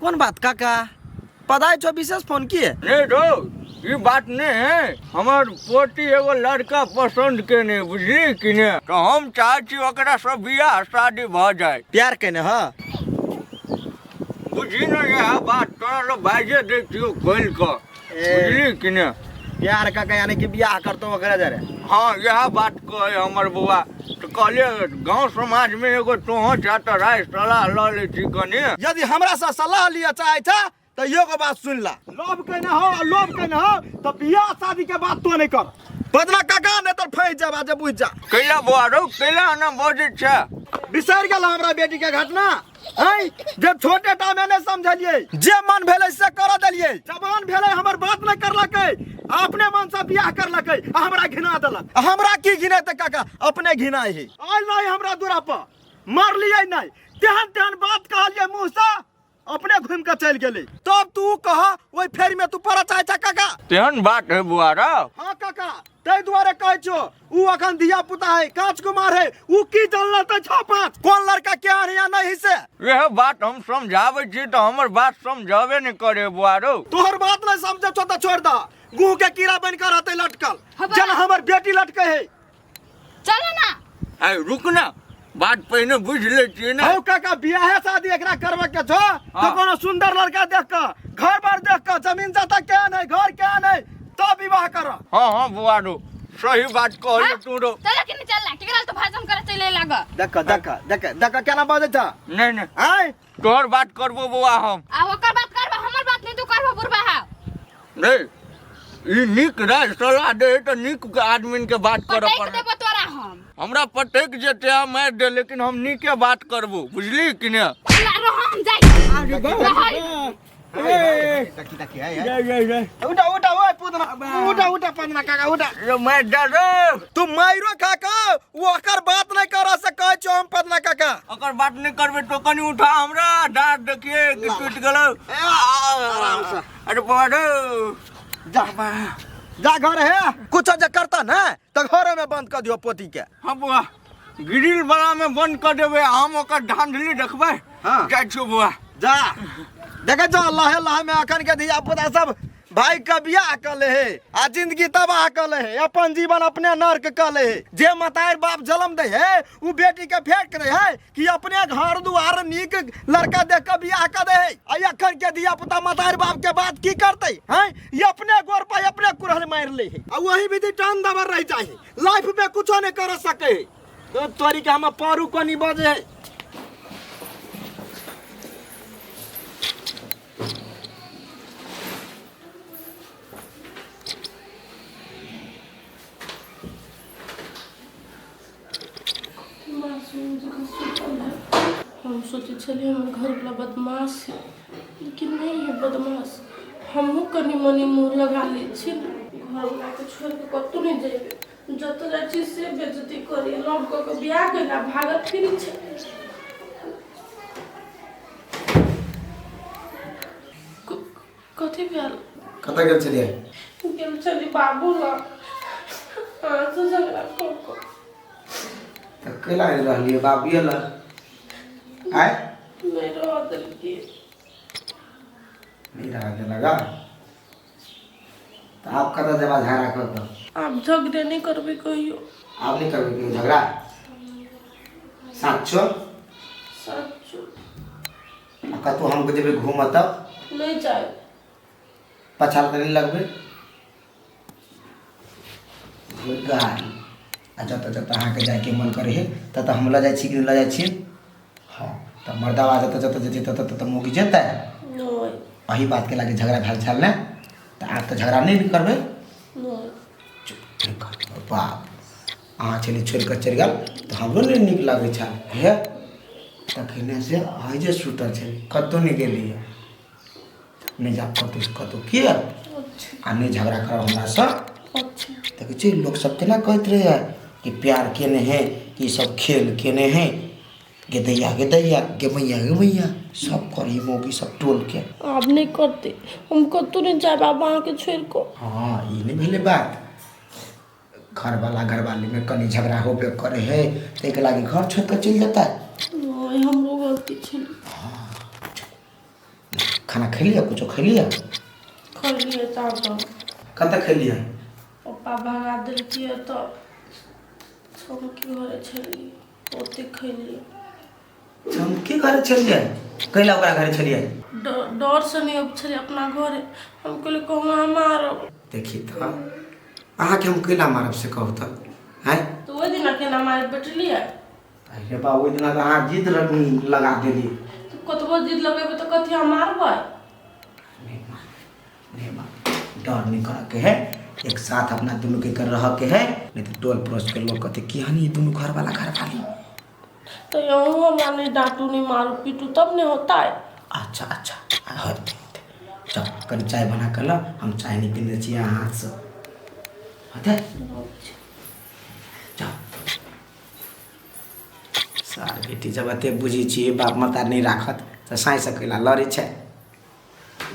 कोन बात काका पदाय छो विशेष फोन किए नहीं रौ ई बात नहीं है हमर पोती एगो लड़का पसंद केने बुझली कि ने तो हम चाहै छी ओकरा से बियाह शादी भऽ जाए प्यार केने ह बुझी ने इएह बात तोरा लोग बाजे दै छियौ खोलि कऽ बुझली कि ने प्यार काका यानी कि बियाह करतो ओकरा जरे हाँ इएह बात कहै हमर बौआ तऽ कहलियै गाँव समाजमे एगो तोहँ छह तऽ राय सलाह लऽ लै छी कनि यदि हमरा से सलाह लिअ चाहै छ तऽ एगो बात सुन ला लोभ केने हो आ लोभ केने हो तऽ बियाह शादी के बात तो नहीं कर बदला काका नहीं तो फंस जाबा जे बुझ जा कैला बौआ रौ कैला एना बजै छै बिसरि गेल हमरा बेटी के घटना हैं जब छोटे टा में नहीं समझलिए जे मन भेलै से कर देलिए जवान भेलै हमर बात नहीं करलकै अपने मन से बियाह करलकै आ हमरा घिना देलक आ हमरा की घिनेतै काका अपने घिनाइ है आयल नहीं हमरा दूरा पर मरलिए नहीं तेहन तेहन बात कहलिए मुँह से अपने घूम के चलि गेलै तब तू कह ओहि फेर में तू पड़ऽ चाहै छ काका तेहन बात है बौआ रौ हाँ काका ताहि दुआरे कहै छियो ऊ अखन धिया पुता है कांच कुमार है ऊ की जानलतै छओ पाँच कोन लड़का केहन है या नहीं से इएह बात हम समझाबै छी तऽ हमर बात समझाबे नहि करे बौआ रौ तोहर बात नहीं समझे छो तऽ छोड़ द गुह के कीड़ा बन के रहते लटकल जेना हमर बेटी लटके है चलो ना आइ रुक ना बात पहिने बुझि लै छियै ने हौ काका बियाहे शादी एकरा करबे के छो तो हाँ। कोनो सुंदर लड़का देख के घर बार देख के जमीन जाता केहन है घर केहन है तब विवाह कर हाँ हाँ बौआ रौ सही बात कहले तू रौ चलो कि नहीं चलना केकरा तो भाषण करे चले लाग देख देख देख देख केना बजै छ नहीं नहीं आय तोहर बात करबो बौआ हम आ ओकर बात करबो हमर बात नहीं तू करबो बुढ़बा हा नहीं ई नीक राय सलाह दे तऽ नीक आदमीन के बात करऽ पटक पड़त देबो तोरा हम हमरा पटक जेते आ मारि दे लेकिन हम नीके बात करबो बुझली कि ने ला रहो हम जाई रहल देखी देखी है जय जय जय उठा उठा ओए पुदना उठा उठा पदना काका उठा रे मारि दे रे तू माइरो काका वो ओकर बात नहीं कर से कहै छो हम पदना काका ओकर बात नहीं करबे तो कनी उठा हमरा डाँट देखिए कि टूट गेलो आराम से अरे बौआ रे जा जा घर है कुछ जे करता ना तो घरे में बंद कर दियो पोती के हाँ बौआ ग्रिल वाला में बंद कर देबै हम ओकर धांधली देखबै हाँ। जाइ छियौ बौआ जा देखे जो लहे लहे में अखन के धिया पुता सब भाई के बियाह कर ले है आ जिंदगी तबाह कर ले है अपन जीवन अपने नर्क कर ले है जे मतार बाप जन्म दे है उ बेटी के फेंक दे है कि अपने घर दुआर नीक लड़का देख के बियाह कर दे है आ अखन के धिया पुता मतार बाप के बात की करते हैं ये अपने गोर पर अपने कुरहन मार ले है आ वही विधि टान दबर रह जाए लाइफ में कुछो नहीं कर सके है तो तोरी के हम पारू कोनी बजे है मासूम जकाँ सुतल है। हम सोचै छलियै हमर घरवला बदमाश है लेकिन नहि है बदमाश हमहूँ कनि मनि मुँह लगा लै छी ने घरवलाके छोड़ि कऽ कतहु नहि जेबै जतऽ जाइ छी से बेइज्जती करैए लव कऽ कऽ बियाह केला भागत फिरै छै कथी भेल कतऽ गेल छलियै गेल छली बाबू लग अहाँसँ झगड़ा कऽ कऽ तऽ कैला नहि रहलियै बाबुए लग आय नहि रहऽ देलकै नहि रहऽ देलक आ तऽ आब कतऽ जेबा झगड़ा कऽ कऽ आब झगड़े नहि करबै कहियो आब नहि करबै कहियो झगड़ा साचो साचो आ कतहु हम जेबै घूमऽ तब नहि जायब पाछा तऽ नहि लगबै गाड़ी आ जतऽ जतऽ अहाँके जाइके मन करै हइ ततऽ हम लऽ जाइ छी कि नहि लऽ जाइ छी हँ तऽ मर्दाबा जतऽ जतऽ जेतै ततऽ ततऽ मौगी जेतै नहि एही बातके लागे झगड़ा भेल छल ने तऽ आब तऽ झगड़ा नहि ने करबै नहि चुप नहि करबै बाप अहाँ छली छोड़ि कऽ चलि गेल तऽ हमरो नहि नीक लगै छल हे तखने से अहाँ जे सुतल छली कतहु नहि गेलियै नहि जायब कतहु कतहु किया आ नहि झगड़ा करब हमरासँ देखै छियै लोकसभ केना कहैत रहैए कि प्यार केने है कि सब खेल केने है गे दैया गे दैया गे मैया गे मैया सब करी मौगी सब टोलके आब नहि करतै हम कतहु नहि जायब आब अहाँके छोड़ि कऽ हँ ई नहि भेलै बात घरवाला घरवालीमे कनि झगड़ा होबे करै है ताहिके लागि घर छोड़ि कऽ चलि जेतै नहि हमरो गलती छलै खाना खेलियै कुछो खेलियै खेलियै चावल कतऽ खेलियै पप्पा भगा देलकै तऽ चमकी घरे छलियै ओते खेलियै चमकी घरे छलियै कैला ओकरा घरे छलियै डर से नहीं अब छलियै अपना घरे हम कहलियै कहूँ अहाँ मारब देखी तऽ अहाँके हम कैला मारब से कहू तऽ आँय तऽ ओहि दिना केना मारि बैठलियै अरे बा ओहि दिना तऽ अहाँ जिद लगा देली तऽ कतबो जिद लगेबै तऽ कथी अहाँ मारबै नहीं मार नहीं मार डर नहीं करे के है एक साथ अपना दोनों के कर रह के है नहीं तो टोल पड़ोस के लोग कहते कि हनी दोनों घर वाला घर वाली तो यहूँ हमरा नहीं डांटू नहीं मारू पीटू तब नहीं होता है अच्छा अच्छा होते होते चल कनि चाय बना के ला हम चाय नहीं पीने छियै अहाँ हाथसँ होते चल सार बेटी जब एते बुझै छियै बाप माता नहि राखत तऽ साँइ से कैला लड़ै छै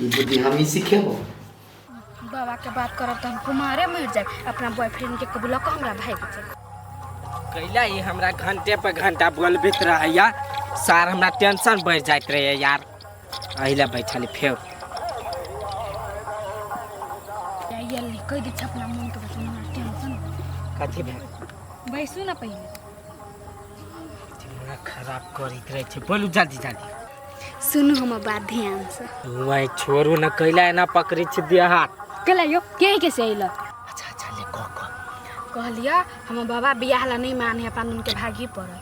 ई बुद्धि हम ही सिखेबो बाबा के बात करब तऽ हम कुमारे मरि जायब अपना बॉयफ्रेंड के कबूला कऽ हमरा भागि जायब कैला ई हमरा घंटे पर घंटा बोलबैत रहैया सार हमरा टेंशन बढ़ि जाइत रहैया यार एहि लए बैठल फेर ये कहि दै छै अपना मोन के बात हमरा टेंशन कथी भेल बैसू ना पहिले दिमाग खराब करैत रहै छै बोलू जल्दी जल्दी सुनू हमर बात ध्यान से वही छोड़ू न कैला एना पकड़ै छै देह हाथ कैला यो के के से अइल अच्छा अच्छा ले कह कह कहलिया हमर बाबा बियाह ला नहीं माने अपन उनके भागी पड़ल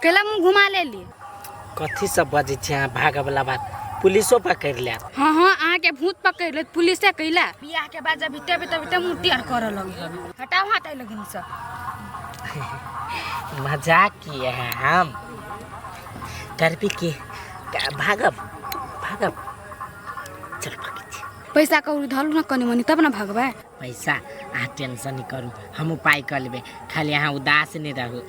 कैला मुंह घुमा लेली कथी सब बजै छै अहाँ भागऽ वाला बात पुलिसो पकड़ि लेत हाँ हाँ अहाँके भूत पकड़ि लेत पुलिसे कैला बियाह के बाद जब तभी तभी तब मुँह टेढ़ करऽ लगी हटाओ हाथ एहि लगिन से मजाक किए हैं हम करबी की भागब भागब चल भागै छी पैसा कौड़ी धरू ना कनी मनी तब ना भगबै पैसा अहाँ टेंशन नहि करू हम उपाय कऽ लेबै खाली अहाँ उदास नहि रहू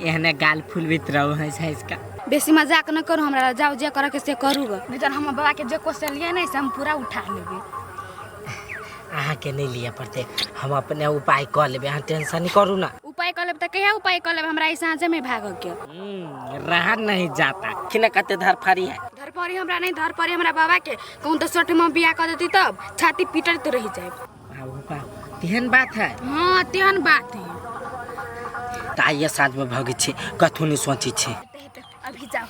एहने गाल फुलबैत रहू हँसि हँसि कऽ बेसी मजाक न करू हमरा जाउ जे करऽ के से करू ग नहीं तऽ हमर बाबा के जे कोसलियै ने से हम पूरा उठा लेबै अहाँके नहि लिअ पड़तै हम अपने उपाय कऽ लेबै अहाँ टेंशन नहि करू ना उपाय कऽ लेब तऽ कहिया उपाय कऽ लेब हमरा ई साँझे में भागऽ के रहा नहीं जाता कि ना कते धरफड़ी है धरपड़ी हमरा नहीं धरपड़ी हमरा बाबा के कहूँ दोसर ठमा बियाह कऽ देती तब छाती पीटत रहि जायब बाबू बाबू तेहन बात है हाँ तेहन बात है तऽ आइए साँझमे भगै छी कथू नहि सोचै छी अभी जाओ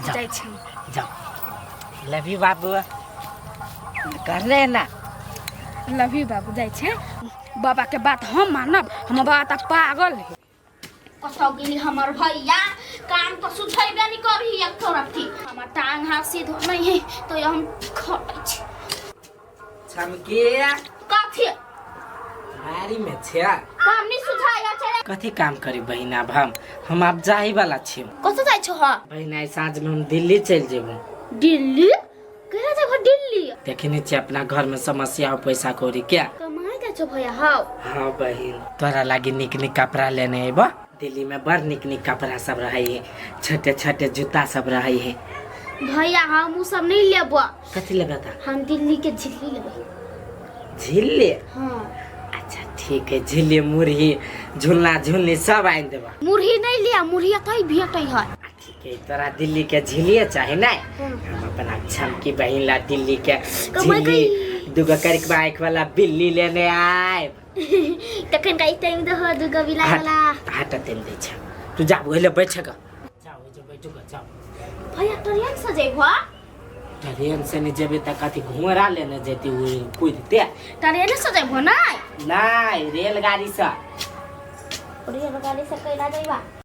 जाओ। जाइ छी जाओ लव यू बाबू करले है ना लव यू बाबू जाइ छै बाबा के बात हम मानब हमर बाबा तऽ पागल है कतौ गेली हमर भैया काम तो सुझेबे नहीं करी एक तरफ हमर टांग हाथ सीध नहीं है तो हम खटै छी चमके कथी बारी में छे काम नहीं सुझाया चले कथी काम करी बहिन आब हम आब जाही वाला छी कतौ जाइ छो हा बहिन आइ साँझ में हम दिल्ली चलि जेबो दिल्ली कहिया जेबो दिल्ली देखने छी अपना घर में समस्या हो पैसा कौड़ी क्या कमाइ जाइ छो भैया हाउ हाँ बहिन तोरा लागी निक निक कपड़ा लेने अयबो दिल्ली में बड़ निक निक कपड़ा सब रहे है छोटे छोटे जूता सब रहे है भैया हम उ सब नहीं लेबो कथी लेबे ता हम दिल्ली के झिल्ली लेबै झिल्ली हाँ अच्छा ठीक है झिल्ली मुरही झुलना झुलनी सब आनि देबा मुरही नहीं लिया मुरही कहीं भेटै है ठीक है तोरा दिल्ली के झिल्लिए चाही नहीं हम अपना छमकी बहिन ला दिल्ली के कमाई झिल्ली दूगो करिकबा आँख वाला बिल्ली लेने आयब तखन का टाइम दहो दूगो बिला वाला हट तेल दै छै तू जा ओहिले बैठ ग जा ओहि जे बैठ ग जाओ भैया ट्रेन से जेबो ट्रेन से नहीं जेबे त कथी घोड़ा लेने जेती उ कूदते ट्रेन से जेबो ना नहीं रेलगाड़ी से रेलगाड़ी से कैला जेबा